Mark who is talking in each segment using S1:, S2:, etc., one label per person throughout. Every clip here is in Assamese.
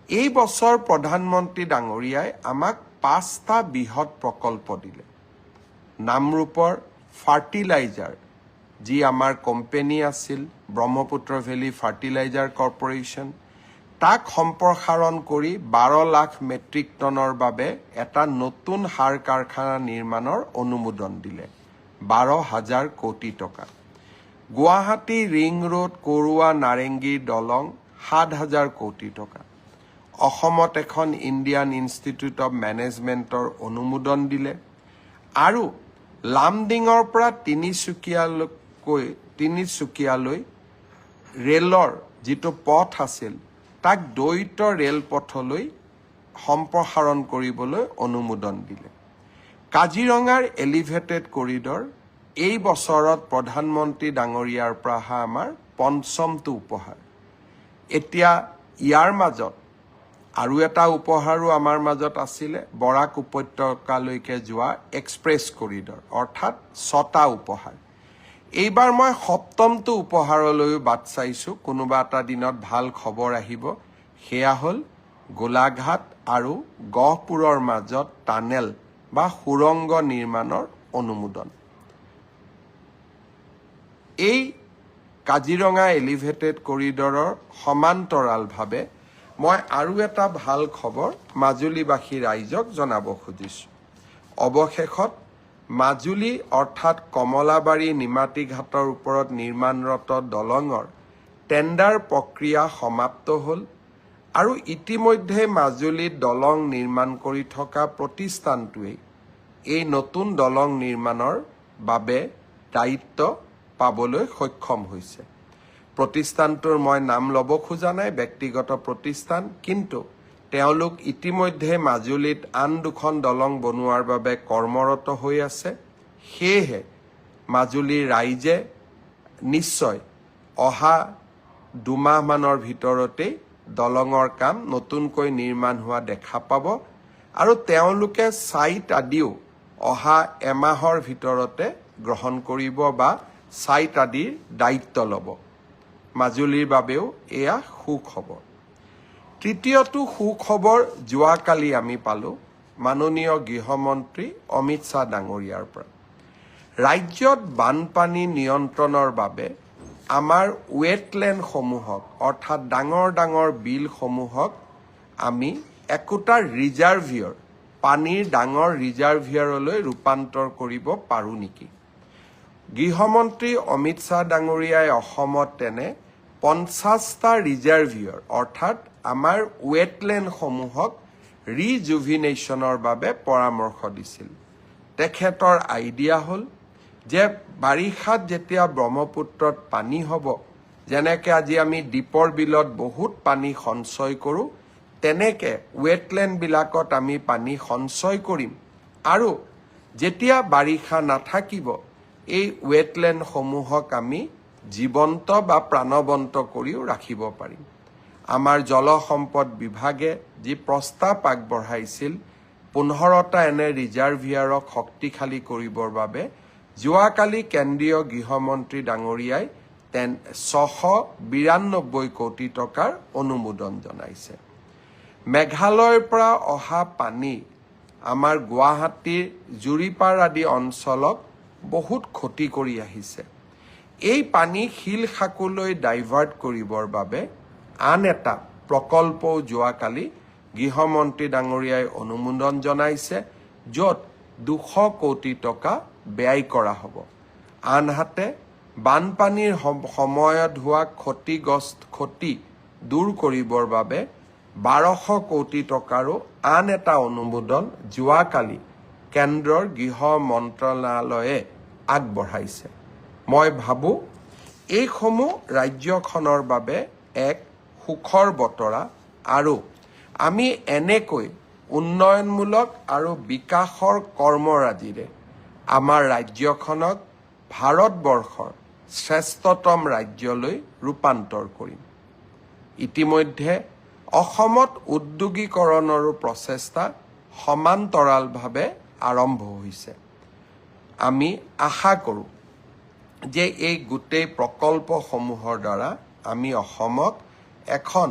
S1: এই বছৰ প্ৰধানমন্ত্ৰী ডাঙৰীয়াই আমাক পাঁচটা বৃহৎ প্ৰকল্প দিলে। নামৰূপৰ ফাৰ্টিলাইজাৰ যি আমাৰ কোম্পেনী আছিল, ব্ৰহ্মপুত্ৰ ভেলী ফাৰ্টিলাইজাৰ কৰ্পৰেশ্যন, তাক সম্প্ৰসাৰণ কৰি 12 লাখ মেট্ৰিক টনৰ বাবে এটা নতুন সাৰ কাৰখানা নিৰ্মাণৰ অনুমোদন দিলে, 12 হাজাৰ কোটি টকা। গুৱাহাটী ৰিং ৰোড, কৰোৱা নাৰেংগীৰ দলং, 7 হাজাৰ কোটি টকা। অসমত এখন ইণ্ডিয়ান ইনষ্টিটিউট অৱ মেনেজমেণ্টৰ অনুমোদন দিলে আৰু লামডিঙৰ পৰা তিনিচুকীয়ালৈ ৰেলৰ যিটো পথ আছিল, তাক দ্বৈত ৰেলপথলৈ সম্প্ৰসাৰণ কৰিবলৈ অনুমোদন দিলে। কাজিৰঙাৰ এলিভেটেড কৰিডৰ এই বছৰত প্ৰধানমন্ত্ৰী ডাঙৰীয়াৰ পৰা অহা আমাৰ পঞ্চমটো উপহাৰ। এতিয়া ইয়াৰ মাজত আৰু এটা উপহাৰো আমাৰ মাজত আছিলে, বৰাক উপত্যকালৈকে যোৱা এক্সপ্ৰেছ কৰিডৰ, অৰ্থাৎ ছটা উপহাৰ। এইবাৰ মই সপ্তমটো উপহাৰলৈও বাট চাইছোঁ। কোনোবা এটা দিনত ভাল খবৰ আহিব। সেয়া হ'ল গোলাঘাট আৰু গহপুৰৰ মাজত টানেল বা সুৰংগ নিৰ্মাণৰ অনুমোদন। এই কাজিৰঙা এলিভেটেড কৰিডৰৰ সমান্তৰালভাৱে মই আৰু এটা ভাল খবৰ মাজুলীবাসী ৰাইজক জনাব খুজিছোঁ। অৱশেষত মাজুলী অৰ্থাৎ কমলাবাৰী নিমাতী ঘাটৰ ওপৰত নিৰ্মাণৰত দলঙৰ টেণ্ডাৰ প্ৰক্ৰিয়া সমাপ্ত হ'ল আৰু ইতিমধ্যে মাজুলীত দলং নিৰ্মাণ কৰি থকা প্ৰতিষ্ঠানটোৱে এই নতুন দলং নিৰ্মাণৰ বাবে দায়িত্ব পাবলৈ সক্ষম হৈছে। প্ৰতিষ্ঠানটোৰ মই নাম ল'ব খোজা নাই, ব্যক্তিগত প্ৰতিষ্ঠান, কিন্তু তেওঁলোক ইতিমধ্যে মাজুলীত আন দুখন দলং বনোৱাৰ বাবে কৰ্মৰত হৈ আছে। সেয়েহে মাজুলীৰ ৰাইজে নিশ্চয় অহা 2 মাহমানৰ ভিতৰতেই দলঙৰ কাম নতুনকৈ নিৰ্মাণ হোৱা দেখা পাব আৰু তেওঁলোকে ছাইট আদিও অহা এমাহৰ ভিতৰতে গ্ৰহণ কৰিব বা ছাইট আদিৰ দায়িত্ব ল'ব। মাজুলীৰ বাবেও এয়া সুখবৰ। তৃতীয়টো সুখবৰ যোৱাকালি আমি পালোঁ মাননীয় গৃহমন্ত্ৰী অমিত শ্বাহ ডাঙৰীয়াৰ পৰা। ৰাজ্যত বানপানী নিয়ন্ত্ৰণৰ বাবে আমাৰ ৱেটলেণ্ডসমূহক, অৰ্থাৎ ডাঙৰ ডাঙৰ বিলসমূহক আমি একোটা ৰিজাৰ্ভিয়ৰ, পানীৰ ডাঙৰ ৰিজাৰ্ভিয়ৰলৈ ৰূপান্তৰ কৰিব পাৰোঁ নেকি? গৃহমন্ত্ৰী অমিত শ্বাহ ডাঙৰীয়াই অসমত তেনে 50টা ৰিজাৰ্ভিয়ৰ, অৰ্থাৎ আমাৰ ৱেটলেণ্ডসমূহক ৰিজুভিনেশ্যনৰ বাবে পৰামৰ্শ দিছিল। তেখেতৰ আইডিয়া হ'ল যে বাৰিষাত যেতিয়া ব্ৰহ্মপুত্ৰত পানী হ'ব, যেনেকে আজি আমি দীপৰ বিলত বহুত পানী সঞ্চয় কৰোঁ, তেনেকে ৱেটলেণ্ডবিলাকত আমি পানী সঞ্চয় কৰিম আৰু যেতিয়া বাৰিষা নাথাকিব, এই ৱেটলেণ্ডসমূহক আমি জীৱন্ত বা প্ৰাণৱন্ত কৰিও ৰাখিব পাৰিম। আমাৰ জলসম্পদ বিভাগে যি প্ৰস্তাৱ আগবঢ়াইছিল 15টা এনে ৰিজাৰ্ভিয়াৰক শক্তিশালী কৰিবৰ বাবে, যোৱাকালি কেন্দ্ৰীয় গৃহমন্ত্ৰী ডাঙৰীয়াই 692 কোটি টকাৰ অনুমোদন জনাইছে। মেঘালয়ৰ পৰা অহা পানী আমাৰ গুৱাহাটীৰ জুৰিপাৰ আদি অঞ্চলক বহুত ক্ষতি কৰি আহিছে। এই পানী শিলসাঁকোলৈ ডাইভাৰ্ট কৰিবৰ বাবে আন এটা প্ৰকল্পও যোৱাকালি গৃহমন্ত্ৰী ডাঙৰীয়াই অনুমোদন জনাইছে, য'ত 200 কোটি টকা ব্যয় কৰা হ'ব। আনহাতে বানপানীৰ সময়ত হোৱা ক্ষতি দূৰ কৰিবৰ বাবে 1200 কোটি টকাৰো আন এটা অনুমোদন যোৱাকালি কেন্দ্ৰৰ গৃহ মন্ত্ৰণালয়ে আগবঢ়াইছে। মই ভাবোঁ, এইসমূহ ৰাজ্যখনৰ বাবে এক সুখৰ বতৰা আৰু আমি এনেকৈ উন্নয়নমূলক আৰু বিকাশৰ কৰ্মৰাজিৰে আমাৰ ৰাজ্যখনক ভাৰতবৰ্ষৰ শ্ৰেষ্ঠতম ৰাজ্যলৈ ৰূপান্তৰ কৰিম। ইতিমধ্যে অসমত উদ্যোগীকৰণৰো প্ৰচেষ্টা সমান্তৰালভাৱে আৰম্ভ হৈছে। আমি আশা কৰোঁ যে এই গোটেই প্ৰকল্পসমূহৰ দ্বাৰা আমি অসমক এখন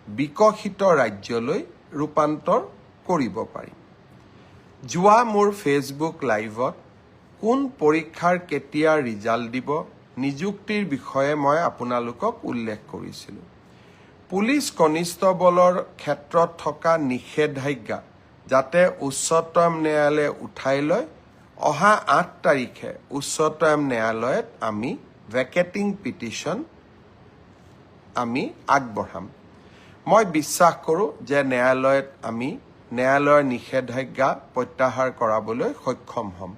S1: বিকশিত ৰাজ্যলৈ ৰূপান্তৰ কৰিব পাৰিম। যোৱা মোৰ ফেচবুক লাইভত কোন পৰীক্ষাৰ কেতিয়া ৰিজাল্ট দিব, নিযুক্তিৰ বিষয়ে মই আপোনালোকক উল্লেখ কৰিছিলোঁ। পুলিচ কনিষ্টবলৰ ক্ষেত্ৰত থকা নিষেধাজ্ঞা যাতে উচ্চতম ন্যায়ালয়ে উঠাই লয়, অহা 8 তাৰিখে উচ্চতম ন্যায়ালয়ত আমি ভেকেটিং পিটিশ্যন আমি আগবঢ়াম। মই বিশ্বাস কৰোঁ যে ন্যায়ালয়ত আমি ন্যায়ালয়ৰ নিষেধাজ্ঞা প্ৰত্যাহাৰ কৰাবলৈ সক্ষম হ'ম।